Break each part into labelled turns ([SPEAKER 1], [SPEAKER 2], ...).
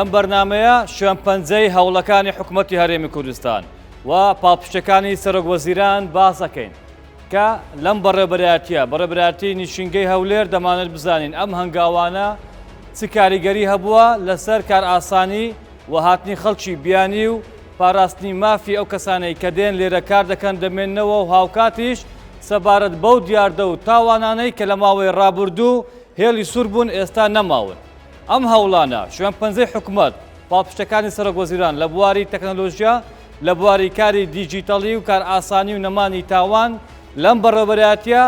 [SPEAKER 1] لەم بەرنامەیە شوێن پەنجەی هەوڵەکانی حکوومەتی هەرێمی کوردستان و پاڵپشتەکانی سەرۆک وەزیران باس دەکەین کە لەم بەڕێوەبەرایەتیە بەڕێوەبەرایەتی نیشینگەی هەولێر دەمانێت بزانین ئەم هەنگاوانە چ کاریگەری هەبووە لەسەر کارئاسانی و هاتنی خەڵکی بیانی و پاراستنی مافی ئەو کەسانەی کە دێن لێرە کار دەکەن دەمێننەوە و هاوکاتیش سەبارەت بەو دیاردە و تاوانانەی کە لە ماوەی ڕابردوو هێڵی سوور بوون ئێستا نەماون. ئەم هەوڵانە شوێن پەنجەی حکومەت، پاڵپشتەکانی سەرۆک وەزیران لە بواری تەکنەلۆژیا، لە بواری کاری دیجیتەڵی و کارئاسانی و نەمانی تاوان لەم بەڕێوەبەرایەتیە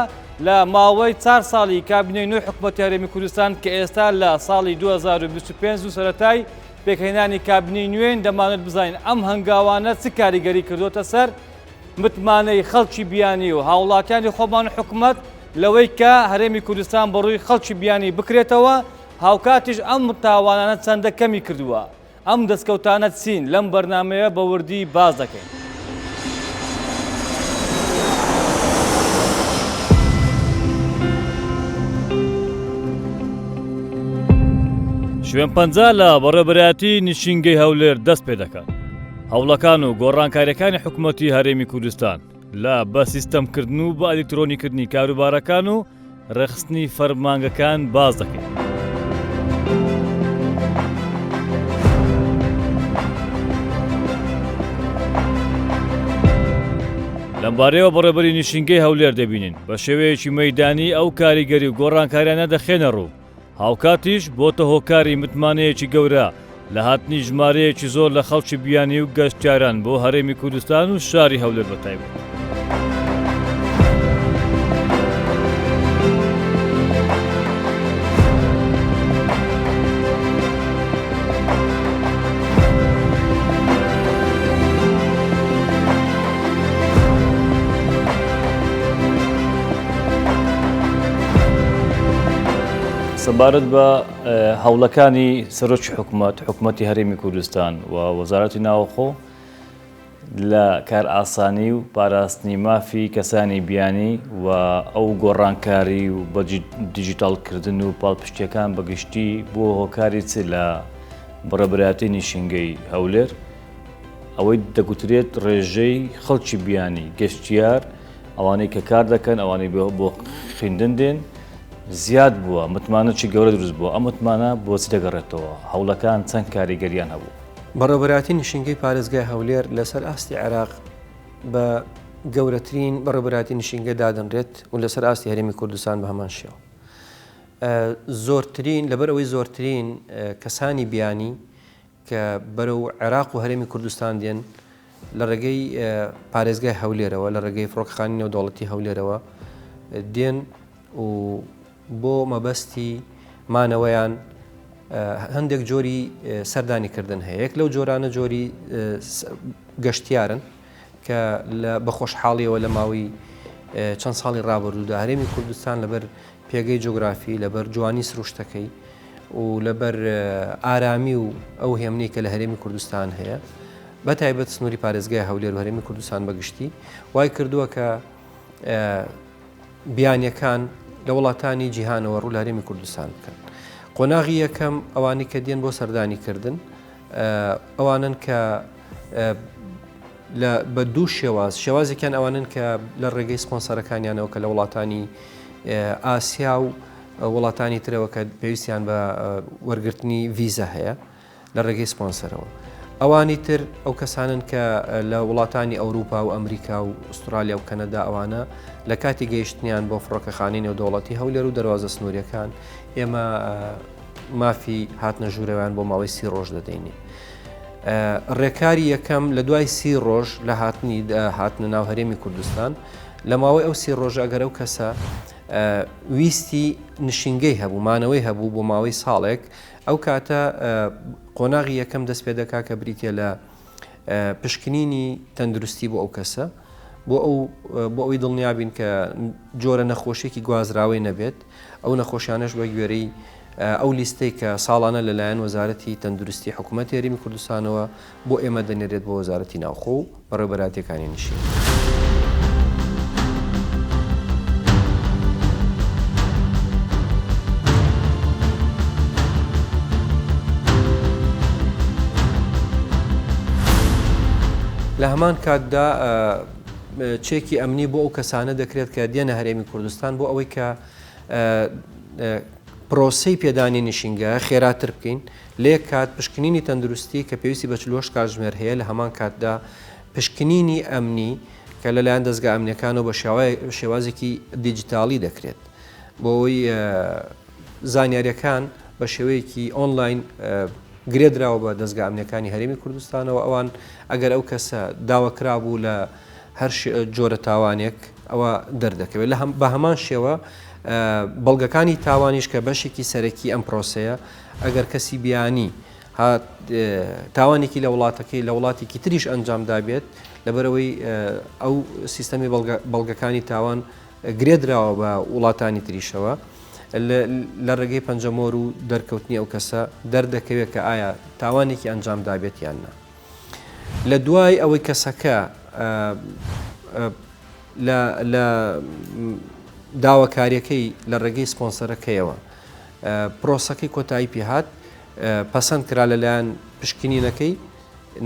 [SPEAKER 1] لە ماوەی چار ساڵی کابینەی نوێی حکومەتی هەرێمی کوردستان کە ئێستا لە ساڵی 2025 و سەرەتای پێکهێنانی کابینەی نوێین دەمانێت بزانین ئەم هەنگاوانە چ کاریگەری کردۆتە سەر متمانەی خەڵکی بیانی و هاوڵاتیانی خۆمان و حکومەت لەوەی کە هەرێمی کوردستان بەڕووی خەڵکی بیانی بکرێتەوە هاوکاتیش ئەم تاوانانە چەندە کەمی کردووە ئەم دەستکەوتانە چین لەم بەرنامەیە بە وردی باس دەکەین. شوێن پەنجا لە بەڕێوەبەرایەتی نشینگەی هەولێر دەست پێ دەکات. هەوڵەکان و گۆڕانکاریەکانی حکوومەتی هەرێمی کوردستان لە بە سیستەمکردن و بە ئەلیکترۆنیکردنی کاروبارەکان و ڕێکخستنی فەرمانگەکان باس دەکەین. لەمبارەیەوە بەڕێبەری نشینگەی هەولێر دەبینین بە شێوەیەکی مەدانی ئەو کاریگەری و گۆڕانکاریانە دەخێنە ڕوو هاوکاتیش بۆتە هۆکاری متمانەیەکی گەورە لە هاتنی ژمارەیەکی زۆر لە خەڵکی بیانی و گەشتیاران بۆ هەرێمی کوردستان و شاری هەولێر بەتایبەت. سەبارەت بە هەوڵەکانی سەرۆکی حکومەت، حکومەتی هەرێمی کوردستان و وەزارەتی ناوەخۆ لە کارئاسانی و پاراستنی مافی کەسانی بیانی و ئەو گۆڕانکاری و بە دیجیتاڵکردن و پاڵپشتیەکان بە گشتی بۆ هۆکاری چ لە بەڕێوەبەرایەتی نیشینگەی هەولێر ئەوەی دەگوترێت ڕێژەی خەڵکی بیانی گەشتیار ئەوانەی کە کار دەکەن ئەوانەی بۆ خوێندن دێن زیاد بووە متمانەکی گەورە دروست بووە ئەم متمانە بۆچ دەگەڕێتەوە هەوڵەکان چەند کاریگەریان هەبوو؟
[SPEAKER 2] بەڕێوەبەرایەتی نشینگەی پارێزگای هەولێر لەسەر ئاستی عێراق بە گەورەترین بەڕێوەبەرایەتی نشینگە دادەنرێت و لەسەر ئاستی هەرێمی کوردستان بە هەمان شێوە زۆرترین لەبەر ئەوەی زۆرترین کەسانی بیانی کە بەرەو عێراق و هەرێمی کوردستان دێن لە ڕێگەی پارێزگای هەولێرەوە لە ڕێگەی فڕۆکەخانی نێودەوڵەتی هەولێرەوە دێن و بۆ مەبەستی مانەوەیان هەندێک جۆری سەردانیکردن هەیە یەک لەو جۆرانە جۆری گەشتیارن کە لە بە خۆشحاڵیەوە لە ماوەی چەند ساڵی ڕابردوودا هەرێمی کوردستان لەبەر پێگەی جوگرافی لەبەر جوانی سروشتەکەی و لەبەر ئارامی و ئەو هێمنەی کە لە هەرێمی کوردستان هەیە بە تایبەت سنووری پارێزگای هەولێر و هەرێمی کوردستان بەگشتی وای کردووە کە بیانیەکان لە وڵاتانی جیهانەوە ڕوو لە هەرێمی کوردستان بکەن. قۆناغی یەکەم ئەوانەی کە دێن بۆ سەردانی کردن ئەوانن کە لە بە دوو شێواز شێوازێکیان ئەوانن کە لە ڕێگەی سپۆنسەرەکانیانەوە کە لە وڵاتانی ئاسیا و وڵاتانی ترەوە کە پێویستیان بە وەرگرتنی ڤیزە هەیە لە ڕێگەی سپۆنسەرەوە. ئەوانی تر ئەو کەسانن کە لە وڵاتانی ئەوروپا و ئەمریکا و ئوسترالیا و کەنەدا ئەوانە لە کاتی گەیشتنیان بۆ فڕۆکەخانەی نێودەوڵەتی هەولێر و دەروازە سنووریەکان ئێمە مافی هاتنە ژوورەوەیان بۆ ماوەی سی ڕۆژ دەدەینێ. ڕێکاری یەکەم لە دوای سی ڕۆژ لە هاتنی هاتنە ناو هەرێمی کوردستان لە ماوەی ئەو سی ڕۆژە ئەگەر ئەو کەسە ویستی نشینگەی هەبوو، مانەوەی هەبوو بۆ ماوەی ساڵێک، ئەو کاتە قۆناغی یەکەم دەست پێ دەکا کە بریتیە لە پشکنینی تەندروستی بۆ ئەو کەسە بۆ ئەو بۆ ئەوی دڵنیابین کە جۆرە نەخۆشیێکی گوازراوەی نەبێت ئەو نەخۆشیانەش بە گوێرەی ئەو لیستەی کە ساڵانە لەلایەن وەزارەتی تەندروستی حکوومەتی هەرێمی کوردستانەوە بۆ ئێمە دەنێرێت بۆ وەزارەتی ناوخۆ و بەڕێوەبەرایەتییەکانی نشین. لە هەمان کاتدا چێکی ئەمنی بۆ ئەو کەسانە دەکرێت کە دێنە هەرێمی کوردستان بۆ ئەوەی کە پرۆسەی پێدانی نشینگە خێراتر بکەین لە یەک کات پشکنینی تەندروستی کە پێویستی بە 48 کاتژمێر هەیە لە هەمان کاتدا پشکنینی ئەمنی کە لەلایەن دەزگا ئەمنیەکانەوە بە شێوازێکی دیجیتاڵی دەکرێت بۆ ئەوەی زانیاریەکان بە شێوەیەکی ئۆنلاین گرێدراوە بە دەزگا ئەمنیەکانی هەرێمی کوردستانەوە ئەوان ئەگەر ئەو کەسە داواکرابوو لە هەر جۆرە تاوانێک ئەوە دەردەکەوێت لە بە هەمان شێوە بەڵگەکانی تاوانیش کە بەشێکی سەرەکی ئەم پرۆسەیە ئەگەر کەسی بیانی هات تاوانێکی لە وڵاتەکەی لە وڵاتێکی تریش ئەنجام دابێت لەبەرەوەی ئەو سیستەمی بەڵگەکانی تاوان گرێدراوە بە وڵاتانی تریشەوە لە ڕێگەی پەنجەمۆر و دەرکەوتنی ئەو کەسە دەردەکەوێت کە ئایا تاوانێکی ئەنجام دابێت یان نا. لە دوای ئەوەی کەسەکە لە داواکاریەکەی لە ڕێگەی سپۆنسەرەکەیەوە پرۆسەکەی کۆتایی پێهات پەسەند کرا لەلایەن پشکنینەکەی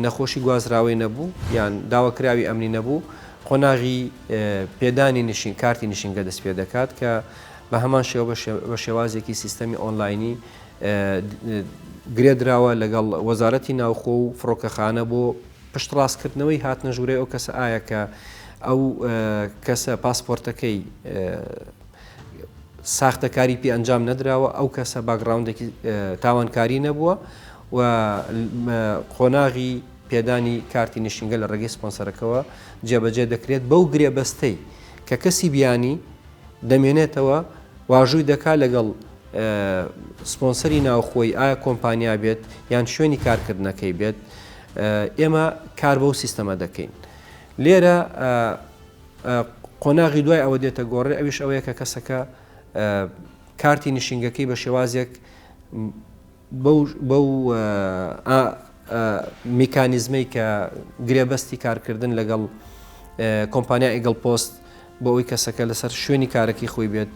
[SPEAKER 2] نەخۆشی گوازراوەی نەبوو یان داواکراوی ئەمنی نەبوو قۆناغی پێدانی نشین کارتی نشینگە دەست پێ دەکات کە بە هەمان شێوە بە شێوازێکی سیستەمی ئۆنلاینی گرێدراوە لەگەڵ وەزارەتی ناوخۆ و فڕۆکەخانە بۆ پشتڕاستکردنەوەی هاتنە ژوورەی ئەو کەسە ئایا کە ئەو کەسە پاسپۆرتەکەی ساختەکاری پێ ئەنجام نەدراوە، ئەو کەسە باکگراوندێکی تاوانکاری نەبووە و قۆناغی پێدانی کارتی نشینگە لە ڕێگەی سپۆنسەرەکەوە جێبەجێ دەکرێت بەو گرێبەستەی کە کەسی بیانی دەمێنێتەوە واژووی دەکات لەگەڵ سپۆنسەری ناوخۆی ئایا کۆمپانیا بێت یان شوێنی کارکردنەکەی بێت ئێمە کار بەو سیستەمە دەکەین لێرە قۆناغی دوای ئەوە دێتە گۆڕێ ئەویش ئەوەیە کە کەسەکە کارتی نشینگەکەی بە شێوازێک بەو میکانیزمەی کە گرێبەستی کارکردن لەگەڵ کۆمپانیا ئیگڵ پۆست بۆ ئەوەی کەسەکە لەسەر شوێنی کارەکەی خۆی بێت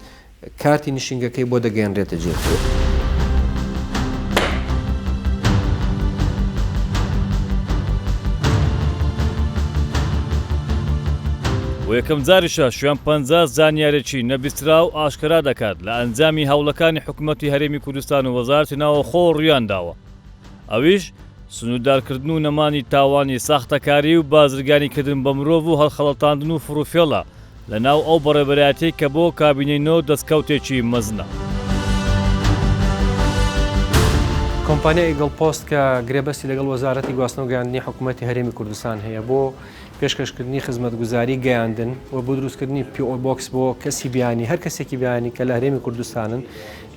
[SPEAKER 2] کارتی نشینگەکەی بۆ دەگەیەنرێتە جێ.
[SPEAKER 1] بۆ یەکەمجاریشە شوێن پەنجە زانیارێکی نەبیستراو ئاشکرا دەکات لە ئەنجامی هەوڵەکانی حکومەتی هەرێمی کوردستان و وەزارەتی ناوەخۆ ڕوویانداوە ئەویش سنووردارکردن و نەمانی تاوانی ساختەکاری و بازرگانیکردن بە مرۆڤ و هەڵخەڵەتاندن و فڕوفێڵە لە ناو ئەو بەڕێوەبەرایەتیەی کە بۆ کابینەی نۆ دەستکەوتێکی مەزنە.
[SPEAKER 2] کۆمپانیای ئیگڵ پۆست کە گرێبەستی لەگەڵ وەزارەتی گواستنەوە گەیاندنی حکوومەتی هەرێمی کوردستان هەیە بۆ پێشکەشکردنی خزمەتگوزاری گەیاندن و بۆ دروستکردنی PO box بۆ کەسی بیانی هەر کەسێکی بیانی کە لە هەرێمی کوردستانن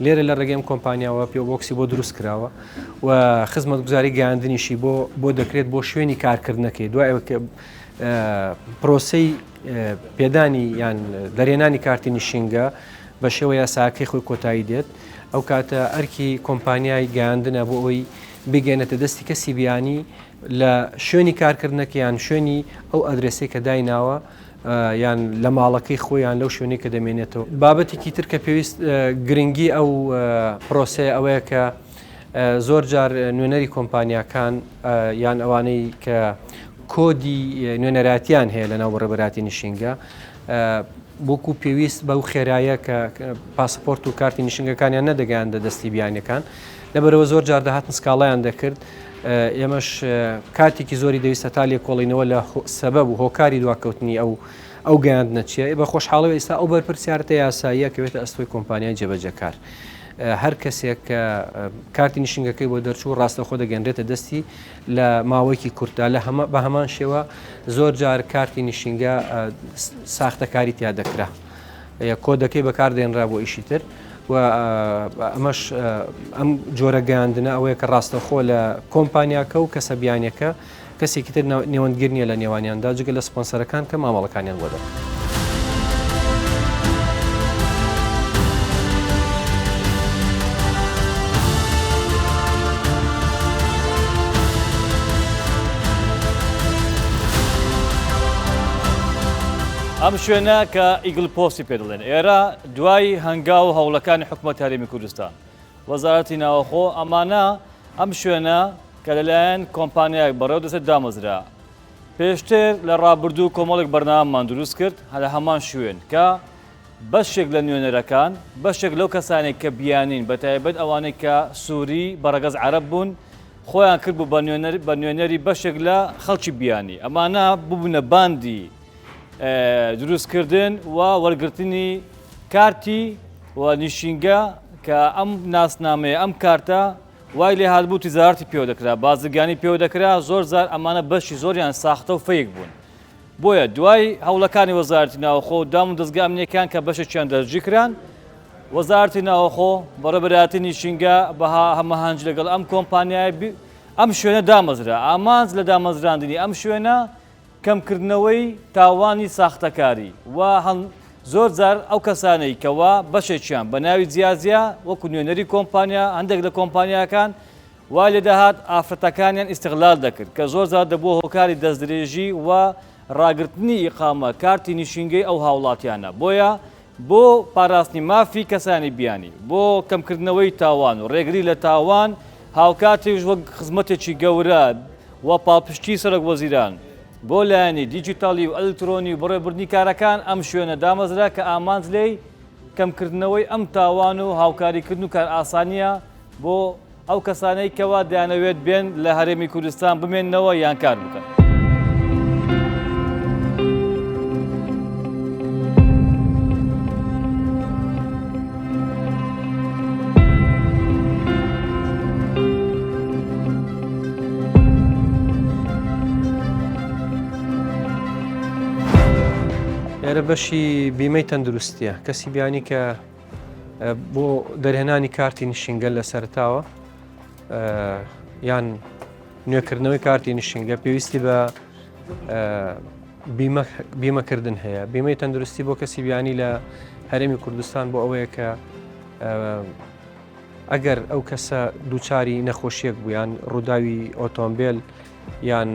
[SPEAKER 2] لێرە لە ڕێگەی ئەم کۆمپانیاوە PO box ی بۆ دروست کراوە و خزمەتگوزاری گەیاندنیشی بۆ بۆ دەکرێت بۆ شوێنی کارکردنەکەی دوای ئەوە کە پرۆسەی پێدانی یان دەرهێنانی کارتی نشینگە بە شێوە یاساکەی خۆی کۆتایی دێت ئەو کاتە ئەرکی کۆمپانیای گەیاندنە بۆ ئەوەی بگەێنێتە دەستی کەسی بیانی لە شوێنی کارکردنەکە یان شوێنی ئەو ئەدرسەی کە دایناوە یان لە ماڵەکەی خۆیان لەو شوێنەی کە دەمێنێتەوە. بابەتێکی تر کە پێویست گرنگی ئەو پرۆسەیە ئەوەیە کە زۆر جار نوێنەری کۆمپانیاکان یان ئەوانەی کە کۆدی نوێنەراتیان هەیە لە ناو بەڕێوەبەرایەتی نشینگە وەکو پێویست بەو خێرایە کە پاسپۆرت و کارتی نشینگەکانیان نەدەگەیاندە دەستی بیانەکان لەبەرەوە زۆر جار دەهاتن سکاڵایان دەکرد ئێمەش کاتێکی زۆری دەویستە تا لێکۆڵینەوە لە سەبەب و هۆکاری دواکەوتنی ئەو ئەو گەیاندنە چییە بە خۆشحاڵەوە ئێستا ئەو بەرپرسیارەتە یاساییە کەوێتە ئەستۆی کۆمپانیای جێبەجێکار. هەر کەسێک کە کارتی نشینگەکەی بۆ دەرچوو ڕاستەوخۆ دەگەنرێتە دەستی لە ماوەیەکی کورتدا لە هەمە بە هەمان شێوە زۆر جار کارتی نشینگە ساختەکاری تیا دەکرا. کۆدەکەی بەکاردێنرا بۆ ئیشی تر و ئەمەش ئەم جۆرە گەیاندنە ئەوەیە کە ڕاستەوخۆ لە کۆمپانیاکە و کەسە بیانیەکە کەسێکی تر نێوەندگر نییە لە نێوانیاندا جگە لە سپۆنسەرەکان کە مامەڵەکانیان بۆ دەکەن.
[SPEAKER 1] ئەم شوێنە کە ئیگل پۆستی پێ دەڵێن ئێرە دوای هەنگاو و هەوڵەکانی حکومەت هەرێمی کوردستان وەزارەتی ناوەخۆ ئەمانە ئەم شوێنە کە لەلایەن کۆمپانیایەک بەڕێوە دەچێت دامەزرا. پێشتر لە ڕابردوو کۆمەڵێک بەرنامەمان دروست کرد لە هەمان شوێن کە بەشێک لە نوێنەرەکان، بەشێک لەو کەسانێک کە بیانین بە تایبەت ئەوانەی کە سووری بە ڕەگەز عەرەب بوون خۆیان کرد بوو بە نوێنەر بە نوێنەری بەشێک لە خەڵکی بیانی ئەمانە ببوونە باندی دروستکردن و وەرگرتنی کارتی و نیشینگە کە ئەم ناسنامەیە ئەم کارتە وای لێ هاتبوو تیجارەتی پێوە دەکرا، بازرگانی پێوە دەکرا، زۆر جار ئەمانە بەشی زۆریان ساختە و fake بوون. بۆیە دوای هەوڵەکانی وەزارەتی ناوخۆ و دام و دەزگا ئەمنییەکان کە بەشێکیان دەستگیرکران، وەزارەتی ناوخۆ، بەڕێوەبەرایەتی نیشینگە بە هەماهەنگی لەگەڵ ئەم کۆمپانیایە ئەم شوێنە دامەزرا. ئامانج لە دامەزراندنی ئەم شوێنە کەمکردنەوەی تاوانی ساختەکاری و زۆر جار ئەو کەسانەی کەوا بەشێکیان بە ناوی جیاجیا وەکو نوێنەری کۆمپانیا هەندێک لە کۆمپانیاکان وای لێدەهات ئافرەتەکانیان ئیستغلال دەکرد کە زۆر جار دەبووە هۆکاری دەستدرێژی و ڕاگرتنی ئیقامە کارتی نیشینگەی ئەو هاوڵاتیانە بۆیە بۆ پاراستنی مافی کەسانی بیانی، بۆ کەمکردنەوەی تاوان و ڕێگری لە تاوان، هاوکاتیش وەک خزمەتێکی گەورە و پاڵپشتی سەرۆک وەزیران بۆ لایەنی دیجیتاڵی و ئەلکترۆنی و بەڕێوەبردنی کارەکان ئەم شوێنە دامەزرا کە ئامانج لێی کەمکردنەوەی ئەم تاوان و هاوکاریکردن و کارئاسانییە بۆ ئەو کەسانەی کەوا دەیانەوێت بێن لە هەرێمی کوردستان بمێننەوە یان کار بکەن.
[SPEAKER 2] ئێرە بەشی بیمەی تەندروستیە کەسی بیانی کە بۆ دەرهێنانی کارتی نشینگە لە سەرتاوە یان نوێکردنەوەی کارتی نشینگە پێویستی بە بیمەکردن هەیە بیمەی تەندروستی بۆ کەسی بیانی لە هەرێمی کوردستان بۆ ئەوەیە کە ئەگەر ئەو کەسە دووچاری نەخۆشیەک بوو یان ڕووداوی ئۆتۆمبیل یان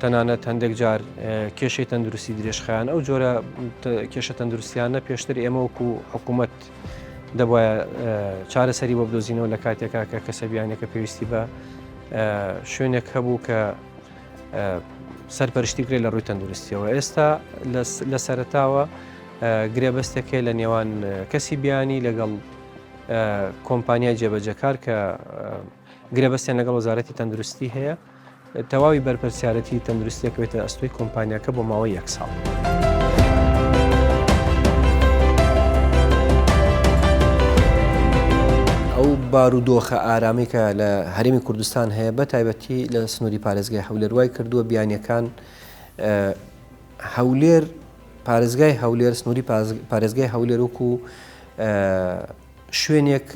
[SPEAKER 2] تەنانەت هەندێک جار کێشەی تەندروستی درێژخایەن ئەو جۆرە کێشە تەندروستیانە پێشتر ئێمە وەکو حکوومەت دەبایە چارەسەری بۆ بدۆزینەوە لە کاتێکا کە کەسە بیانەکە پێویستی بە شوێنێک هەبوو کە سەرپەرشتی بکرێت لە ڕووی تەندروستیەوە ئێستا لە سەرتاوە گرێبەستێک هەیە لە نێوان کەسی بیانی لەگەڵ کۆمپانیای جێبەجەکار کە گرێبەستیان لەگەڵ وەزارەتی تەندروستی هەیە تەواوی بەرپرسیارەتی تەندروستی دەکەوێتە ئەستۆی کۆمپانیاکە بۆ ماوەی یەک ساڵ. ئەو بارودۆخە ئارامی کە لە هەرێمی کوردستان هەیە بە تایبەتی لە سنووری پارێزگای هەولێر وای کردووە بیانیەکان هەولێر پارێزگای هەولێر سنووری پارێزگای هەولێر وەکو شوێنێک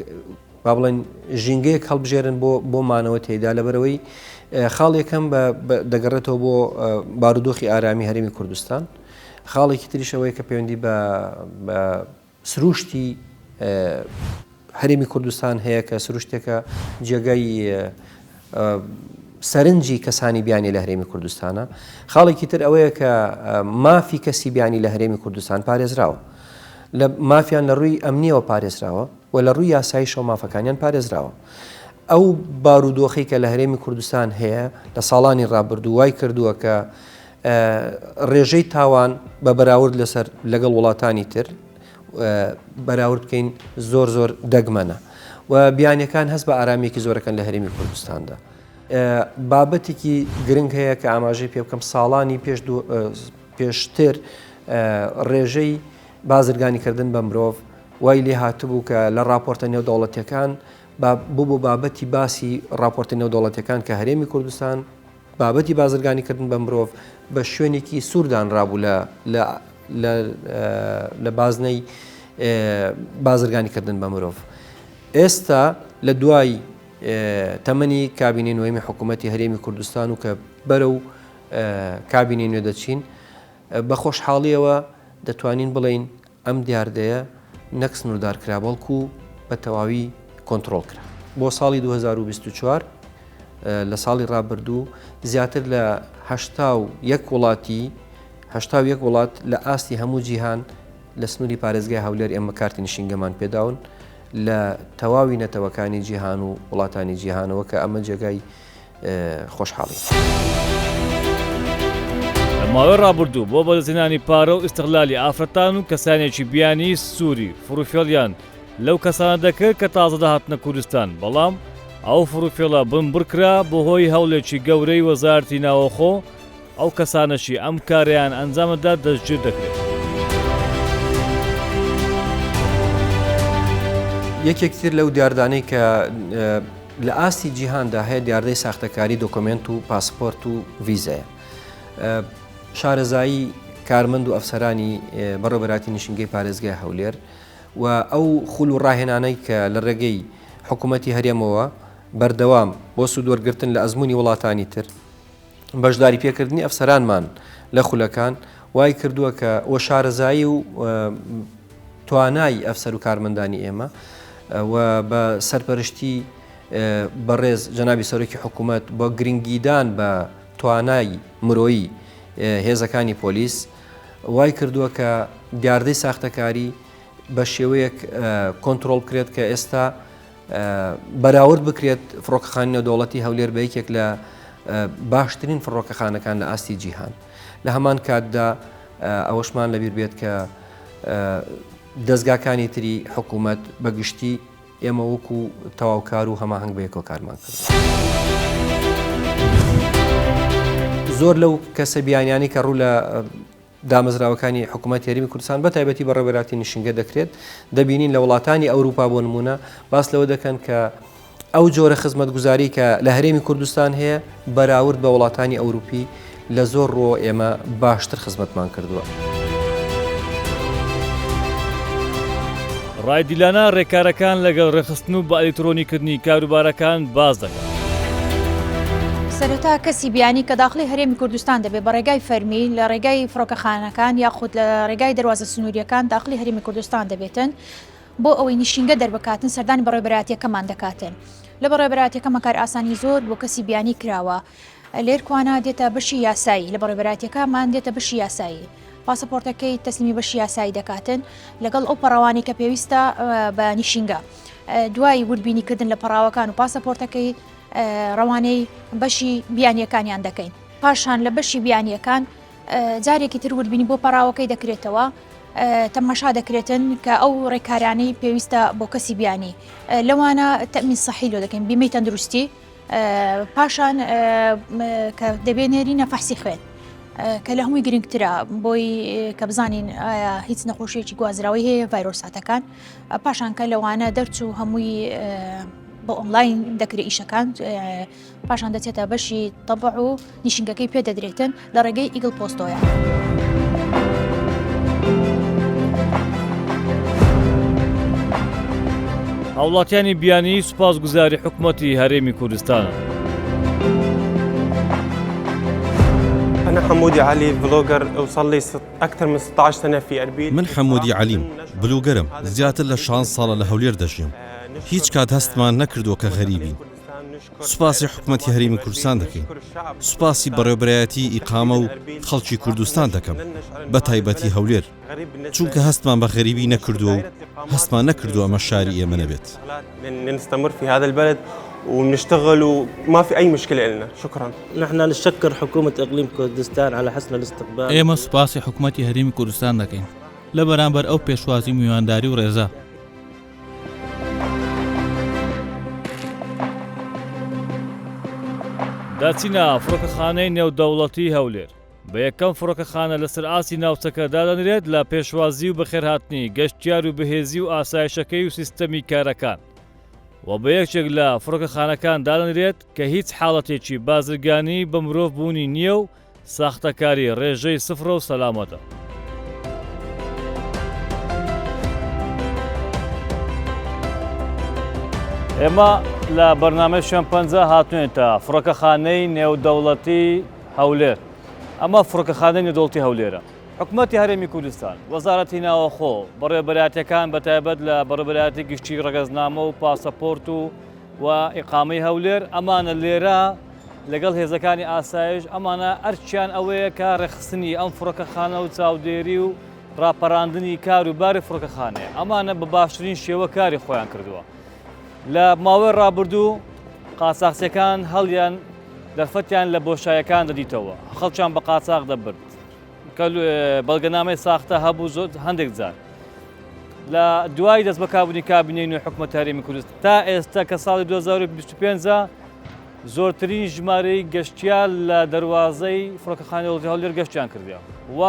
[SPEAKER 2] با بڵێن ژینگەیەک هەڵبژێرن بۆ بۆ مانەوە تێدا لەبەرەوەی خاڵ یەکەم دەگەڕێتەوە بۆ بارودۆخی ئارامی هەرێمی کوردستان خاڵێکی تریشەوەی کە پەیوەندی بە سروشتی هەرێمی کوردستان هەیە کە سروشتێکە جێگای سەرنجی کەسانی بیانی لە هەرێمی کوردستانە. خاڵێکی تر ئەوەیە کە مافی کەسی بیانی لە هەرێمی کوردستان پارێزراوە. لە مافیان لە ڕووی ئەمنیەوە پارێزراوە و لە ڕووی یاساییشەوە مافەکانیان پارێزراوە. ئەو بارودۆخەی کە لە هەرێمی کوردستان هەیە لە ساڵانی ڕابردوو وای کردووە کە ڕێژەی تاوان بە بەراورد لەسەر لەگەڵ وڵاتانی تر بەراورد بکەین زۆر زۆر دەگمەنە و بیانیەکان هەست بە ئارامیەکی زۆرەکەن لە هەرێمی کوردستاندا. بابەتێکی گرنگ هەیە کە ئاماژەی پێ بکەم ساڵانی پێش پێشتر ڕێژەی بازرگانیکردن بە مرۆڤ وای لێ هاتبوو کە لە راپۆرتە نێودەوڵەتیەکان ببوو بابەتی باسی راپۆرتە نێودەوڵەتیەکان کە هەرێمی کوردستان بابەتی بازرگانیکردن بە مرۆڤ بە شوێنێکی سوور دانرابوو لە لە لە بازنەی بازرگانیکردن بە مرۆڤ. ئێستا لە دوای تەمەنی کابینەی نۆیەمی حکوومەتی هەرێمی کوردستان و کە بەرەو کابینەی نوێ دەچین، بە خۆشحاڵییەوە دەتوانین بڵێین ئەم دیاردەیە نەک سنووردار کرا بەڵکو بە تەواوی کۆنترۆڵ کرا. بۆ ساڵی 2024 لە ساڵی ڕابردوو زیاتر لە 81 وڵاتی 81 وڵات لە ئاستی هەموو جیهان لە سنووری پارێزگای هەولێر ئێمە کارتی نشینگەمان پێداون لە تەواوی نەتەوەکانی جیهان و وڵاتانی جیهانەوە کە ئەمە جێگای خۆشحاڵی.
[SPEAKER 1] لە ماوەی ڕابردوو بۆ بەدەستهێنانی پارە و ئیستغلالی ئافرەتان و کەسانێکی بیانی سووری فڕوفێڵیان لەو کەسانە دەکرد کە تازە دەهاتنە کوردستان، بەڵام ئەو فڕوفێڵە بنبڕکرا بەهۆی هەوڵێکی گەورەی وەزارەتی ناوەخۆ، ئەو کەسانەشی ئەم کارەیان ئەنجامدەدا دەستگیر دەکرێن.
[SPEAKER 2] یەکێک تر لەو دیاردانەی کە لە ئاستی جیهاندا هەیە دیاردەی ساختەکاری دۆکۆمێنت و پاسپۆرت و ڤیزەیە. شارەزایی کارمەند و ئەفسەرانی بەڕێوەبەرایەتی نشینگەی پارێزگای هەولێر و ئەو خول و ڕاهێنانەی کە لە ڕێگەی حکوومەتی هەرێمەوە بەردەوام بۆ سوودوەرگرتن لە ئەزموونی وڵاتانی تر بەشداری پێکردنی ئەفسەرانمان لە خولەکان وای کردووە کە و شارەزایی و توانای ئەفسەر و کارمەندانی ئێمە و بە سەرپەرشتی بەڕێز جەنابی سەرۆکی حکوومەت بۆ گرنگیدان بە توانای مرۆیی هێزەکانی پۆلیس وای کردووە کە دیاردەی ساختەکاری بە شێوەیەک کۆنتترۆل بکرێت کە ئێستا بەراورد بکرێت فڕۆکەخانی نێودەوڵەتی هەولێر بە یەکێک لە باشترین فڕۆکەخانەکان لە ئاستی جیهان لە هەمان کاتدا ئەوەشمان لەبیر بێت کە دەستگاکانی تری حکوومەت بە گشتی ئێمە وەکو تەواوکار و هەماهنگ بە یەکەوە کارمان کرد. زۆر لەو کەسە بیانیانی کە ڕوو لە دامەزراوەکانی حکوومەتی هەرێمی کوردستان بە تایبەتی بەڕێوەبەرایەتی نشینگە دەکرێت، دەبینین لە وڵاتانی ئەوروپا بۆ نموونە باس لەوە دەکەن کە ئەو جۆرە خزمەتگوزاری کە لە هەرێمی کوردستان هەیە بەراورد بە وڵاتانی ئەوروپی لە زۆر ڕووە ئێمە باشتر خزمەتمان کردووە.
[SPEAKER 1] ڕای دیلانا ڕێکارەکان لەگەڵ ڕێکخستن و بە ئەلیکترۆنیکردنی کاروبارەکان باس دەکات.
[SPEAKER 3] سەرەتا کەسی بیانی کە داخڵی هەرێمی کوردستان دەبێت بە ڕێگای فەرمی لە ڕێگای فڕۆکەخانەکان یاخود لە ڕێگای دەروازە سنووریەکان داخڵی هەرێمی کوردستان دەبێتن بۆ ئەوەی نیشینگە دەربکاتن سەردانی بەڕێوەبەرایەتیەکەمان دەکاتن لە بەڕێوەبەرایەتیەکەمان کارئاسانی زۆر بۆ کەسی بیانی کراوە لێرکوانا دێتە بەشی یاسایی لە بەڕێوەبەرایەتیەکەمان دێتە بەشی یاسایی پاسەپۆرتەکەی تەسلیمی بەشی یاسایی دەکاتن لەگەڵ ئەو پەڕاوانی کە پێویستە بە نیشینگە دوای وردبینیکردن لە پەڕاوەکان و پاسەپۆرتەکەی ڕەوانەی بەشی بیانیەکانیان دەکەین پاشان لە بەشی بیانیەکان جارێکی تر وردبینی بۆ پەڕاوەکەی دەکرێتەوە تەماشا دەکرێتن کە ئەو ڕێکارانەی پێویستە بۆ کەسی بیانی لەوانە تەمین سەحی لۆ دەکەین بیمەی تەندروستی پاشان کە دەبێ نێرینە فەحسی خوێن کە لە هەمووی گرنگترە بۆی کە بزانین ئایا هیچ نەخۆشیێکی گوازراوەی هەیە ڤایرۆساتەکان پاشان کە لەوانە دەرچوو هەمووی بە ئۆنلاین دەکرێت ئیشەکان پاشان دەچێتە بەشی تەبع و نیشنگەکەی پێ دەدرێتن لە ڕێگەی ئیگل پۆستۆیە.
[SPEAKER 1] هاوڵاتیانی بیانی سوپاسگوزاری حکومەتی هەرێمی کوردستانن.
[SPEAKER 4] أنا حمودي علي بلوجر وصار لي أكثر من 16 سنة في أربيل
[SPEAKER 5] من حەمودی عەلیم، بلوگەرم، زیاتر لە 16 ساڵە لە هەولێر دەژیم. هیچ کات هەستمان نەکردووە کە غەریبین. سوپاسی حکومەتی هەرێمی کوردستان دەکەین. سوپاسی بەڕێوەبەرایەتی ئیقامە و خەڵکی کوردستان دەکەم، بە تایبەتی هەولێر. چونکە هەستمان بە غەریبی نەکردووە و هەستمان نەکردووە ئەمە شاری ئێمە نەبێت.
[SPEAKER 4] نستمر في هذا البلد ونشتغل وما في أي مشكلة لنا شكرا.
[SPEAKER 6] نحن نشكر حكومة إقليم كردستان على حسن الاستقبال.
[SPEAKER 7] ئێمە سوپاسی حکومەتی هەرێمی کوردستان دەکەین لە بەرامبەر ئەو پێشوازی و میوانداری و ڕێزە.
[SPEAKER 1] دەچینە فڕۆکەخانەی نێودەوڵەتی هەولێر. بە یەکەم فڕۆکەخانە لەسەر ئاستی ناوچەکە دادەنرێت لە پێشوازی و بەخێرهاتنی گەشتیار و بەهێزی و ئاسایشەکەی و سیستەمی کارەکان و بە یەکێک لە فڕۆکەخانەکان دادەنرێت کە هیچ حاڵەتێکی بازرگانی بە مرۆڤ بوونی نییە و ساختەکاری ڕێژەی سفرە و سەلامەتە. ئێمە لە بەرنامەی شوێن پەنجە هاتوێنتە فڕۆکەخانەی نێودەوڵەتی هەولێر ئەمە فڕۆکەخانەی نێودەوڵەتی هەولێرە حکومەتی هەرێمی کوردستان، وەزارەتی ناوەخۆ، بەڕێوەبەرایەتیەکان بەتایبەت لە بەڕێوەبەرایەتی گشتی ڕەگەزنامە و پاسەپۆرت و و ئیقامەی هەولێر ئەمانە لێرە لەگەڵ هێزەکانی ئاسایش ئەمانە ئەرکیان ئەوەیە کە ڕێکخستنی ئەم فڕۆکەخانە و چاودێری و ڕاپەراندنی کار و باری فڕۆکەخانەیە ئەمانە بە باشترین شێوە کاری خۆیان کردووە لە ماوەی ڕابردوو قاچاخچیەکان هەڵیان دەرفەتیان لە بۆشایەکان دەدیتەوە خەڵکیان بە قاچاخ دەبرد کە بەڵگەنامەی ساختە هەبوو زۆر هەندێک جار لە دوای دەست بەکاربوونی کابینەی نوێی حکومەت هەرێمی کوردستان تا ئێستا کە ساڵی 2025 زۆرترین ژمارەی گەشتیار لە دەروازەی فڕۆکەخانەی وڵاتی هەولێر گەشتیان کردیە و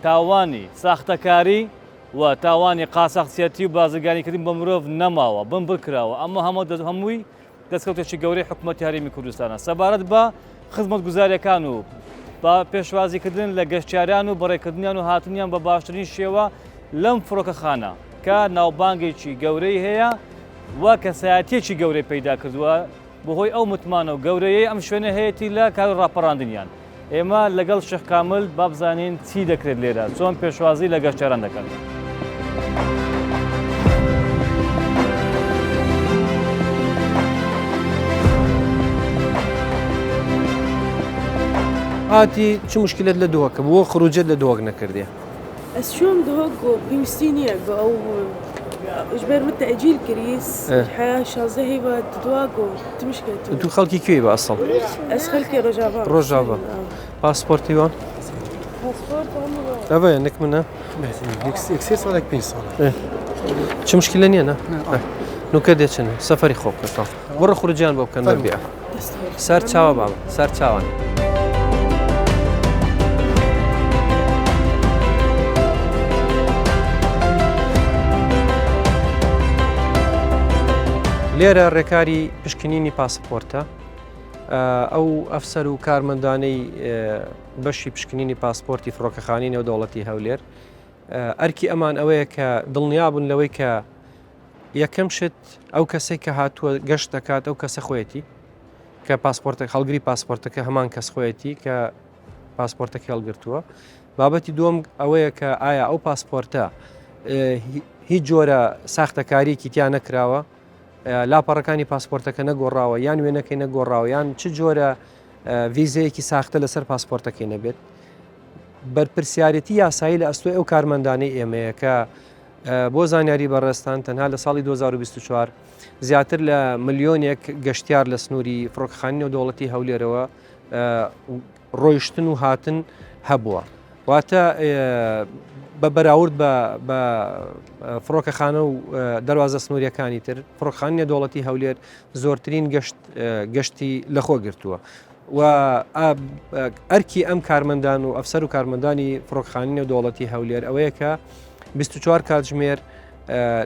[SPEAKER 1] تاوانی ساختەکاری و تاوانی قاچاخچیەتی و بازرگانیکردن بە مرۆڤ نەماوە بنبڕ کراوە ئەمە هەموو هەمووی دەستکەوتێکی گەورەی حکومەتی هەرێمی کوردستانە سەبارەت بە خزمەتگوزاریەکان و بە پێشوازیکردن لە گەشتیاران و بەڕێکردنیان و هاتنیان بە باشترین شێوە لەم فڕۆکەخانە کە ناوبانگێکی گەورەی هەیە و کەسایەتیەکی گەورەی پەیدا کردووە بەهۆی ئەو متمانە و گەورەیەی ئەم شوێنە هەیەتی لە کار و ڕاپەڕاندنیان. ئێمە لەگەڵ شێخ کامل با بزانین چی دەکرێت لێرە، چۆن پێشوازی لە گەشتیاران دەکەن.
[SPEAKER 2] هاتی چ مشکلت لە دهۆکە بۆ خروجت لە دهۆک نەکردێ؟
[SPEAKER 8] ئەس چووم دهۆک گۆ پێویستی نییە گۆ ئەو ژبەر من تەئجیل کریس حیا 16 هیوا دوا گۆ تمشکە
[SPEAKER 2] تو خەڵکی کوێی بە ئەسڵ؟
[SPEAKER 8] ئەس خەڵکی ڕۆژاڤا
[SPEAKER 2] ڕۆژاڤا پاسپۆرتی وان؟
[SPEAKER 8] پاسپۆرت
[SPEAKER 2] ئەوەیە نک منە
[SPEAKER 9] یەک سێ ساڵێک پێنج ساڵ
[SPEAKER 2] چ مشکلە نییە نە نوکە دێچن سەفەری خۆ بکەن بڕۆ خروجیان بۆ بکەن بیا سەر چاوە بابە سەر چاوان. لێرە ڕێکاری پشکنینی پاسپۆرتە ئەو ئەفسەر و کارمەندانەی بەشی پشکنینی پاسپۆرتی فڕۆکەخانی نێودەوڵەتی هەولێر ئەرکی ئەمان ئەوەیە کە دڵنیابوون لەوەی کە یەکەم شت ئەو کەسێک کە هاتووە گەشت دەکات ئەو کەسە خۆیەتی کە پاسپۆرتە هەڵگری پاسپۆرتەکە هەمان کەس خۆیەتی کە پاسپۆرتەکە هەڵگرتووە بابەتی دووەم ئەوەیە کە ئایا ئەو پاسپۆرتە هیچ جۆرە ساختەکاریەکی تیا نەکراوە لاپەڕەکانی پاسپۆرتەکە نەگۆڕاوە یان وێنەکەی نەگۆڕاوە یان چ جۆرە ڤیزەیەکی ساختە لەسەر پاسپۆرتەکەی نەبێت بەرپرسیارەتی یاسایی لە ئەستۆی ئەو کارمەندانەی ئێمەیە کە بۆ زانیاری بەڕێزتان تەنها لە ساڵی 2024 زیاتر لە ملیۆنێک گەشتیار لە سنووری فڕۆکەخانی نێودەوڵەتی هەولێرەوە ڕۆیشتن و هاتن هەبووە. واتە بە بەراورد بە فڕۆکەخانە و دەواازە سنووریەکانی تر فڕۆکخانی نێودەوڵەتی هەولێر زۆرترین گەشت گەشتی لەخۆ گرتووە. و ئەرکی ئەم کارمەندان و ئەفسەر و کارمەندانی فڕۆکخانی نێودەوڵەتی هەولێر ئەوەیە کە 24 کاتژمێر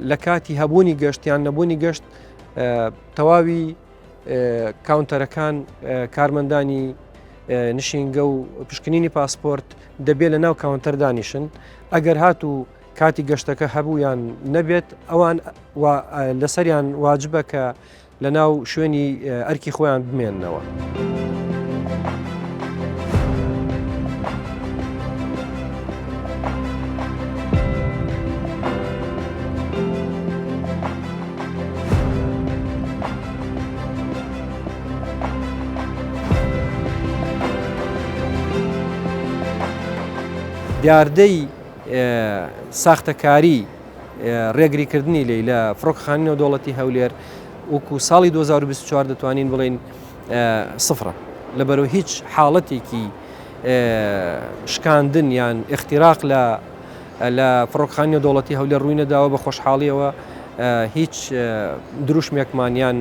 [SPEAKER 2] لە کاتی هەبوونی گەشت یان نەبوونی گەشت تەواوی کاونتەرەکان کارمەندانی نشینگە و پشکنینی پاسپۆرت دەبێت لە ناو کاونتەر دانیشن ئەگەر هات و کاتی گەشتەکە هەبوو یان نەبێت ئەوان لەسەریان واجبە کە لە ناو شوێنی ئەرکی خۆیان بمێننەوە. دیاردەی ساختەکاری ڕێگریکردنی لێی لە فڕۆکەخانەی نێودەوڵەتی هەولێر وەکو ساڵی 2024 دەتوانین بڵێین سفرە لەبەرەوە هیچ حاڵەتێکی شکاندن یان اختراق لە لە فڕۆکخانی نێودەوڵەتی هەولێر ڕووی نەداوە بە خۆشحاڵیەوە هیچ دروشمێکمان یان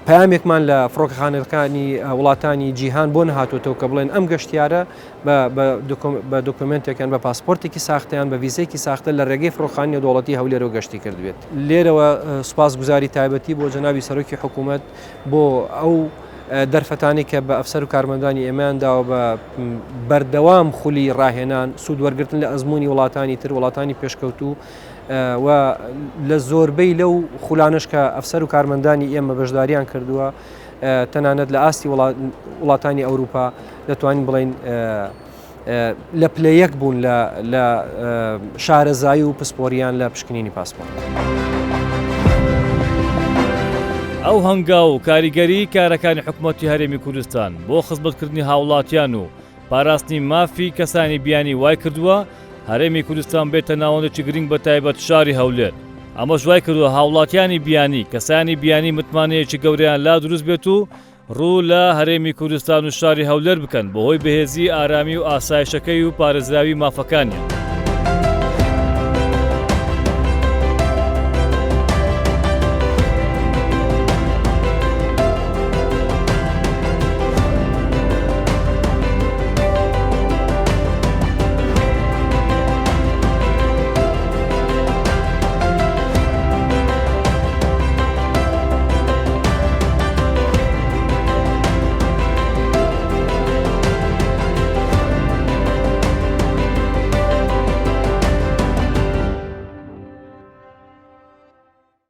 [SPEAKER 2] پامێکمان لە فڕۆکەخانەکانی وڵاتانی جیهان بۆ نەهاتوێتەوە کە بڵێن ئەم گەشتیارە بە دۆکۆمێنتێک یان بە پاسپۆرتێکی ساختە یان بە ڤیزەیەکی ساختە لە رێگەی فڕۆکخانی نێودەوڵەتی هەولێرەوە گەشتی کردبێت. لێرەوە سوپاسگوزاری تایبەتی بۆ جەنابی سەرۆکی حکوومەت بۆ ئەو دەرفەتانەی کە بە ئەفسەر و کارمەندانی ئێمەیان داوە بە بەردەوام خولی ڕاهێنان، سوود وەرگرتن لە ئەزموونی وڵاتانی تر، وڵاتانی پێشکەوتوو. و لە زۆربەی لەو خولانەش کە ئەفسەر و کارمەندانی ئێمە بەشداریان کردووە تەنانەت لە ئاستی وڵاتانی ئەوروپا دەتوانین بڵێین لە پلە یەک بوون لە شارەزایی و پسپۆریان لە پشکنینی پاسپۆرت.
[SPEAKER 1] ئەو هەنگاو و کاریگەریی کارەکانی حکومەتی هەرێمی کوردستان بۆ خزمەتکردنی هاوڵاتیان و پاراستنی مافی کەسانی بیانی وایکردووە هەرێمی کوردستان بێتە ناوەندێکی گرنگ بە تایبەت شاری هەولێر، ئەمەش وایکردووە هاوڵاتیانی بیانی، کەسانی بیانی متمانەیەکی گەورەیان لا دروست بێت و ڕوو لە هەرێمی کوردستان و شاری هەولێر بکەن بەهۆی بەهێزی ئارامی و ئاسایشەکەی و پارێزراوی مافەکانیان.